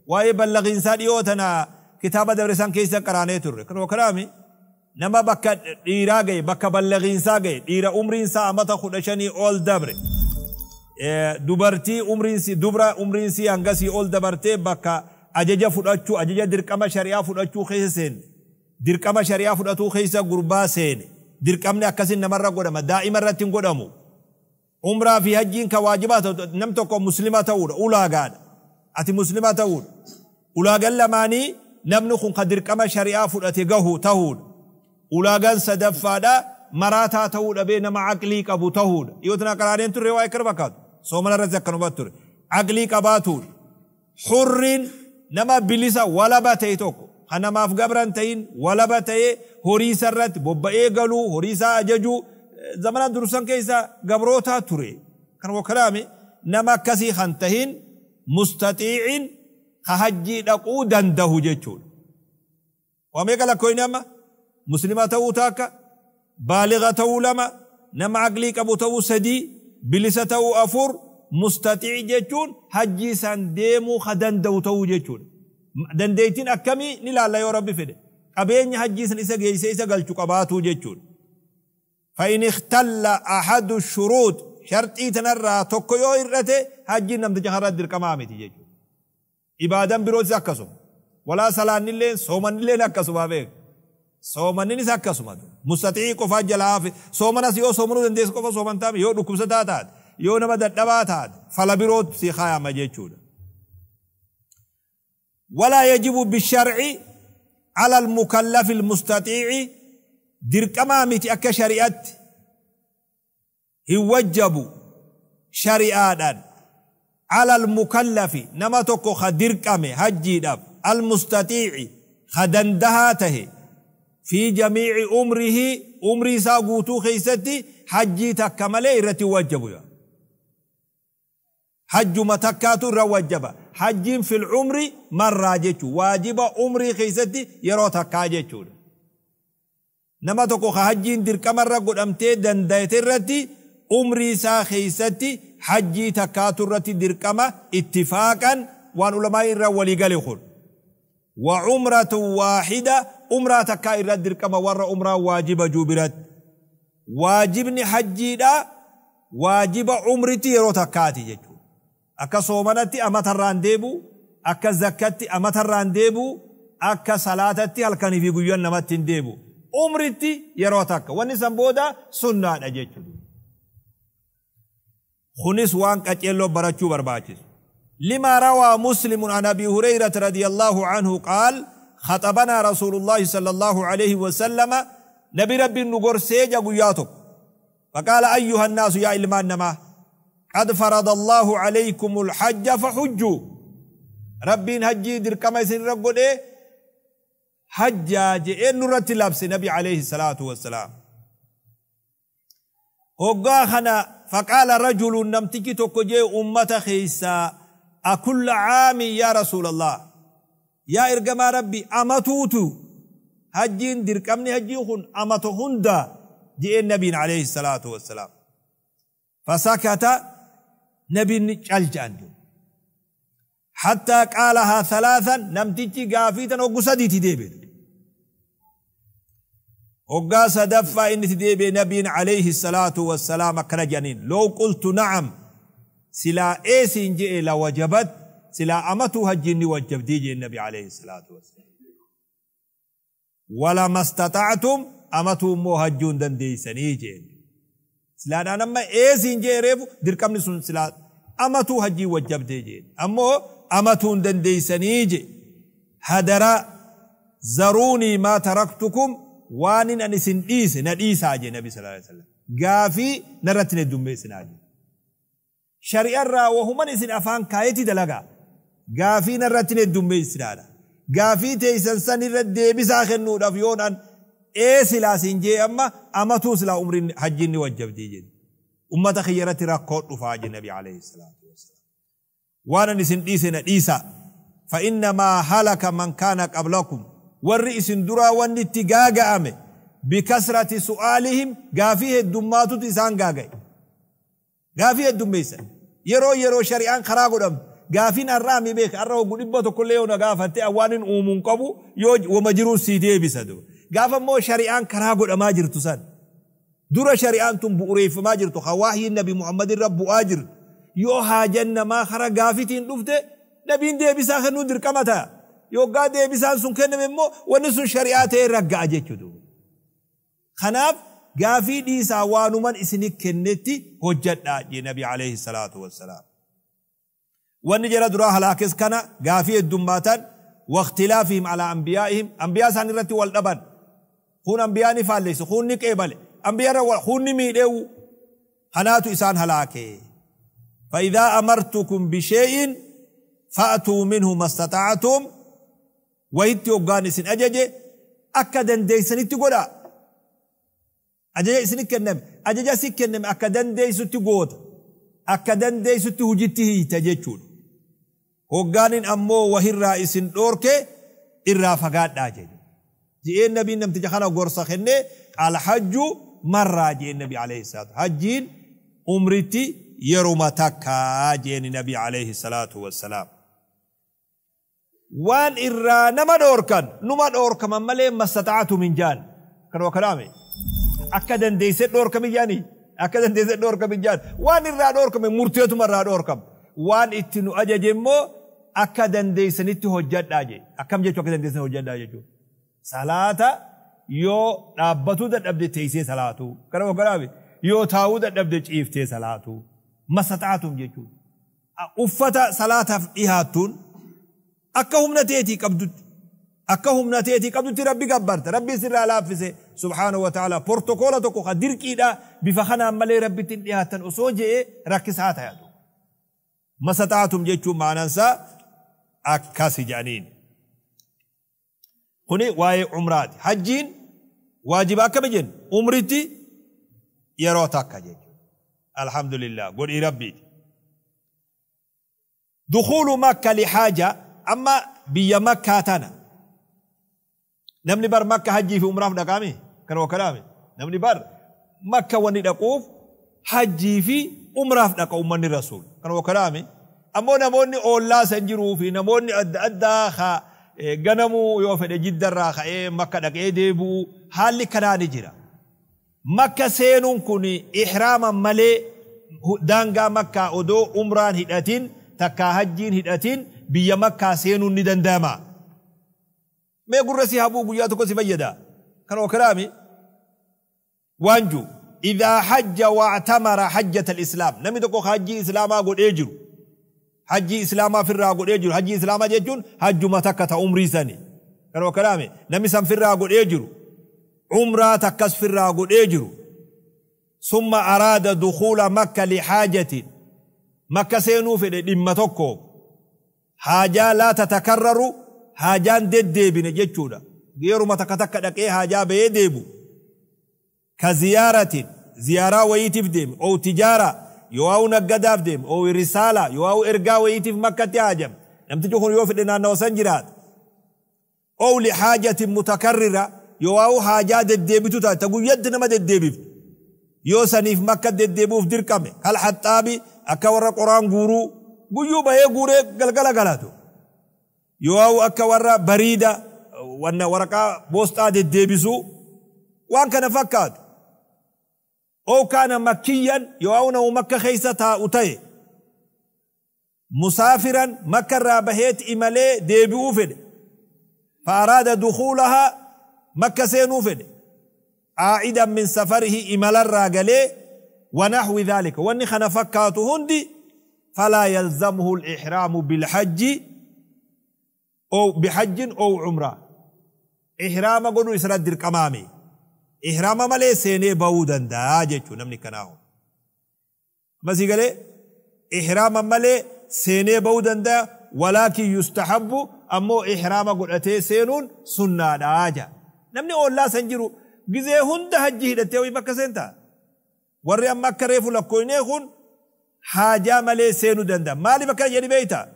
وأي بلغ إنسان يوتنا كتابة درسان كيسا قراني تر كنو كرامي نما بكا إيراغي بكا بلغ إنسان إيرا عمر إنسان أمتا خدشاني أول دبر دبرتي عمر إنسي دبرا عمر إنسي أنغسي أول دبرتي بكا أججا فرأتو أججا در كما شريعة فرأتو خيسين در كما شريعة فرأتو خيسا غربا سين در كمنا أكسين نمرة قدما دائما رتين قدمو عمرة في حجين كواجبات نمتك مسلمة تقول أولا قال أتي مسلمة تقول أولا قال لماني نمنخ قدر كما شريعة فرأتي تهود أولا قال سدفادا مراتا تهود أبين مع عقليك أبو تهود يوتنا قرارين تر رواية كربكات سومنا رزق كنوبات عقليك أباتود حر نما بلسا ولا باتيتوكو خنا ما في قبران تين ولا باتي هوري سرت بوبا إيقالو هوري سا أججو زمان دروسان كيسا قبروتا تري كانوا كلامي نما كسي خنتهين مستطيعين خهجي دقو دنده جيتشون وميقا لكوين أما مسلمة تاكا بالغة تولما نما عقليك أبو تو سدي بلسة تو أفور مستطيع جيتشون حجي سان ديمو خدندو تو جيتشون دنديتين أكمي نلا لا يا ربي فده أبين حجي سان إسا جيسا إسا قلتو قباتو جيتشون فإن اختل أحد الشروط شرط تنرى توكيو إرته حجي نمت جهرات در كمامتي جيتشون إبادان بروز أكسو ولا سلان اللين صومن اللين أكسو بابيك صومن نيس أكسو مستطيع قفا جلاف صومن سيو صومنو دنديس قفا صومن تام يو ركوب ستاتات يو نما ددباتات فلا بروت سيخايا ما جيتشون ولا يجب بالشرع على المكلف المستطيع دركما متي أكا شريعت يوجب شريعة على المكلف نما توكو خدركمي حجي داب المستطيع خدندها ته Fi jamiici umrihi, umrii isaa guutuu keessatti hajjii takka malee irratti hin wajjabu. Hajjuma takkaatu irra wajjaba. Hajjiin fil umri marraa jechuudha. Waajiba umrii keessatti yeroo takkaa jechuudha. Nama tokko ka hajjiin dirqamarra godhamtee danda'ete irratti umrii isaa keessatti hajjii takkaatu irratti dirqama, ittifaaqan waan ulamaa irra walii gale kun. Wa umratu waaxida, umraa takkaa irratti dirqama warra umraa waajiba juu biratti. Waajibni hajjiidha waajiba umritti yeroo takkaati jechuudha. Akka soomanatti amatarraan deebu, akka zakkatti amatarraan deebu, akka salaatatti halkanii fi guyyaan namatti hin deebu. Umritti yeroo takka. Wanni san booda sunnaadha jechuudha. Kunis waan qaceelloo barachuu barbaachisu. لما روى مسلم عن أبي هريرة رضي الله عنه قال: خطبنا رسول الله صلى الله عليه وسلم، نبي ربي نقر سيجا قياتك، فقال: أيها الناس، يا إلمان نما، قد فرض الله عليكم الحج فحجوا. ربي هجي در كما يسير رقل إيه حجاج إيه نرت لبس نبي عليه الصلاة والسلام هقاخنا. فقال رجل، نمتكي تكجي أمة خيسا: أكل عام يا رسول الله؟ يا إرجما ربي، أمتوتو هجين دركمني هجيخن أمتو هندا؟ جئ النبي عليه الصلاة والسلام فسكت، نبي نجال حتى قالها ثلاثا. نمتكي قافيتا وقصدي تديبين وقا صدفا إن تديبي نبي عليه الصلاة والسلام كرجانين: لو قلت نعم، سلا إيسين جئ، لوجبت، سلا أمتو هجيني وجب ديجي النبي عليه الصلاة والسلام. ولما استطعتم، أمتو مو هجون دنديسني جين سلا أنا إيسين جئ ريفو دركم سن سلا أمتو هجي وجب ديجين أمو أمتو دنديسني جي. هدرا ذروني ما تركتكم، وان أن سن إيس نديس جي النبي صلى الله عليه وسلم قافي نرتني الدمي سناجي شريعة را وهم إسن أفان كايتي دلقا قافي نرتني الدمي سنانا قافي تيسن سن الرد بساخن نور أفيون أن إيه سلا سنجي أما أما سلا عمر حجيني وجب ديجين أمة خيرت ركوت رفاج النبي عليه الصلاة والسلام وانا نسن إيسن إيسا. فإنما هلك من كان قبلكم، والرئيس درا والنتقاق أمي، بكثرة سؤالهم، قافيه الدماتو تسان قاقي قافيه الدميسة يرو يرو شريعان خراقو دم قافين الرامي بيك الرهو قلبة كل يوم قافة أوان أومون قبو يوج ومجرون سيدي بسدو قافا مو شريعان خراقو دم جرتو درا شريعان تم بؤريف ما جرتو خواهي النبي محمد الرب أجر يو هاجن ما خرا قافتين دفته نبين دي بساخر ندر كمتا يو قاد دي بسان سن كن ممو ونسو شريعته رقع جچدو. خناف قافي ديسا وانومن اسني كنتي حجت جي نبي عليه الصلاة والسلام. ونجر درا هلاكس كان قافي الدماتان واختلافهم على أنبيائهم، أنبياء سان رتي والدبن خون أنبياء نفاليس خون نكيبل أنبياء خون نميدو خناتو إسان هلاكي. فإذا أمرتكم بشيء فأتوا منه ما استطعتم، ويتي أوغانسين أجاجي أكدن ديسن تقولا أجاجي إسن كنم أجاجي سكنم أكدن ديسو تقوت أكدن ديسو تهجته تجيشون هوغانين أمو وهر إسن دورك إرافقات داجي جي النبي نم تجخنا غورسا خنه الحج مرة جي النبي عليه الصلاة حجين عمرتي يروما تكا جي النبي عليه الصلاة والسلام. وان إرا نما دوركن نما دوركن مالي ما استطعت من جان كانوا كلامي أكدن ديسة دوركم جاني أكدن ديسة دوركم جان وان إرا دوركم مرتيتو مرة دوركم وان إتنو أججمو أكدن ديسة نتو هجد أجي أكم جيتو أكدن ديسة هجد أجي صلاة يو رابطو دد تيسي صلاة كانوا كلامي يو تاو دد أبدي تيفتي صلاة ما استطعتم جيتو أفتا صلاة إهاتون أكا هم نتيتي قبضت أكا هم نتيتي قبضت ربي قبرت ربي سر لافسه سبحانه وتعالى بروتوكولا تكو خدير كيدا بفخنا ملي ربي تنيهاتن أسوجي ركسات هاتو ما استطعتم جيتو معنانسا أكاسي جانين. هني واي عمرات حجين Waajiba akkami jennu? Umritti yeroo takka jechuudha. Alhamdulillah, godhii Rabbiiti. Dukuulu Makka lihaaja. Amma biyya Makkaa tana namni bar Makka hajjii fi umraaf dhaqaami kan wakkalaame. Namni bar Makka wanni dhaquuf hajjii fi umraaf dhaqa ummanni Rasuul kan wakkalaame. Ammoo namoonni oollaa san jiruu fi namoonni adda addaa ka ganamuu yoo fedhe Jiddarraa ka'ee Makka dhaqee deebi'u, haalli kanaa ni jira. Makka seenuun kun ihraama malee daangaa Makkaa odoo umraan hidhatin takkaa hajjiin hidhatin biyya Makkaa seenuun ni danda'ama. Mee gurra si habuu guyyaa tokko si fayyada. Kan okiraami waanju idhaa hajja wa'tamara hajjata al-islaam, namni tokko hajjii islaamaa godhee jiru, hajjii islaamaa firraa godhee jiru. Hajjii islaamaa jechuun hajjuma takka ta umrii sani. Kan okiraami namni san firraa godhee jiru, umraa takkas firraa godhee jiru, summa araada dukhuula Makka lihaajatin, Makka seenuu fedhe dhimma tokko, haajaa laa tatakarraru, haajaan deddeebine jechuudha, yeruma takka takka dhaqee haajaa bahee deebu, ka ziyaaratin, ziyaaraa wayiitiif deeme, oo tijaara yoo naggadaaf deeme, oo risaala yoo ergaa wayiitiif Makkatti haajame, namtichi kun yoo fedhe naannawa san jiraata, oo lihaajatin mutakarrira, yoo haajaa deddeebitu taate, ta guyyatti nama deddeebiftu, yoo saniif Makka deddeebi'uuf dirqame, kal haxxaabi, akka warra qoraan guuruu guyyuu bahee guuree galgala galatu, yoo akka warra bariida wanna waraqaa boosxaa deddeebisuu waan kana fakkaatu, oo kaana makkiyyan, yoo namu Makka keessa taa'u ta'e, musaafiran, Makka irraa baheet imalee deebi'uu fedhe, فأراد دخولها, Makka seenuu fedhe, عائدا من سفره, imalarraa galee, ونحو ذلك, wanni kana fakkaatu hundi, فلا يلزمه الإحرام بالحج أو بحج أو عمرة. إحرام godhu isra dirqamaami. Ihraama malee seenee bahuu danda'a jechuu namni kanaahu. Masii galee ihraama malee seenee bahuu danda'a. ولكن يستحب, ammoo ihraama godhatee seenuun sunnaadha ja. Namni oollaa san jiru gizee hunda hajji hidhattee wayii bakka seentaa. Warri amma akka reefu lakkooynee kun haajaa malee seenuu danda'a. Maaliif akkana jedhi beeyta?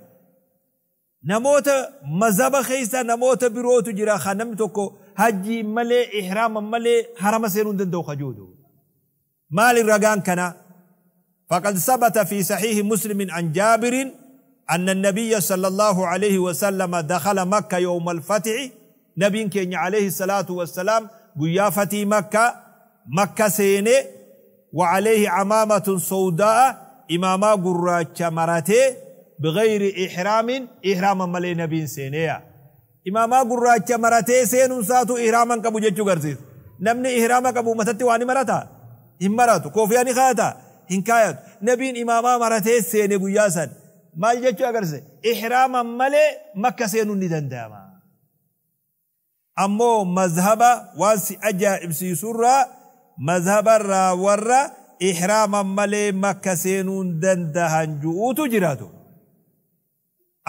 Namoota mazhaba keessa namoota birootu jira kan namni tokko hajjii malee ihraama malee harama seenuu hin danda'u kajuudu. Maali ragaan kana? فقد ثبت في صحيح مسلم عن جابر أن النبي صلى الله عليه وسلم دخل مكة يوم الفتح. نبي كين عليه الصلاة والسلام guyyaa فتح مكة مكة seene، وعليه عمامة سوداء, imaamaa gurraacha maratee, بغير إحرام, إحراما malee nabiin seeneya. Imaamaa gurraacha maratee seenuun saatu ihraaman qabu jechuu garsiisa. Namni ihraama qabu matatti waan marata hin maratu, koofiyaa ni kaayata hin kaayatu. Nabiin imaamaa maratee seene guyyaa san. Maal jechuu agarsiisa? Ihraama malee Makka seenuun ni danda'ama. Ammoo mazhaba waan si ajaa'ibsiisurraa mazhabarraa warra ihraama malee Makka seenuun dandahan ju'uutu jiraatu.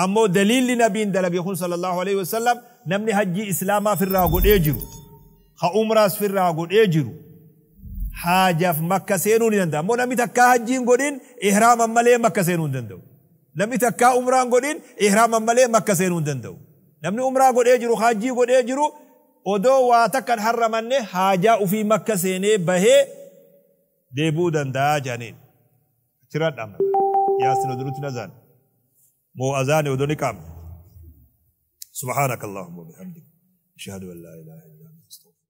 Ammoo daliilli nabiin dalage kun صلى الله عليه وسلم, namni hajjii islaamaa firraa godhee jiru, ka umraas firraa godhee jiru, haajaaf Makka seenuu ni danda'a. Ammoo namni takkaa hajjiin godhin ihraama malee Makka seenuu hin danda'u. Namni takkaa umraan godhin ihraama malee Makka seenuu hin danda'u. Namni umraa godhee jiru, hajjii godhee jiru, odoo waa takkan harramanne haajaa ufii Makka seenee bahee deebi'uu danda'a jedhaniin. Achirraa dhaabna. Yaasin odunutti nazaan. Moo azaani odoo ni qaamne. سبحانك اللهم وبحمدك، أشهد أن لا إله إلا أنت، أستغفرك.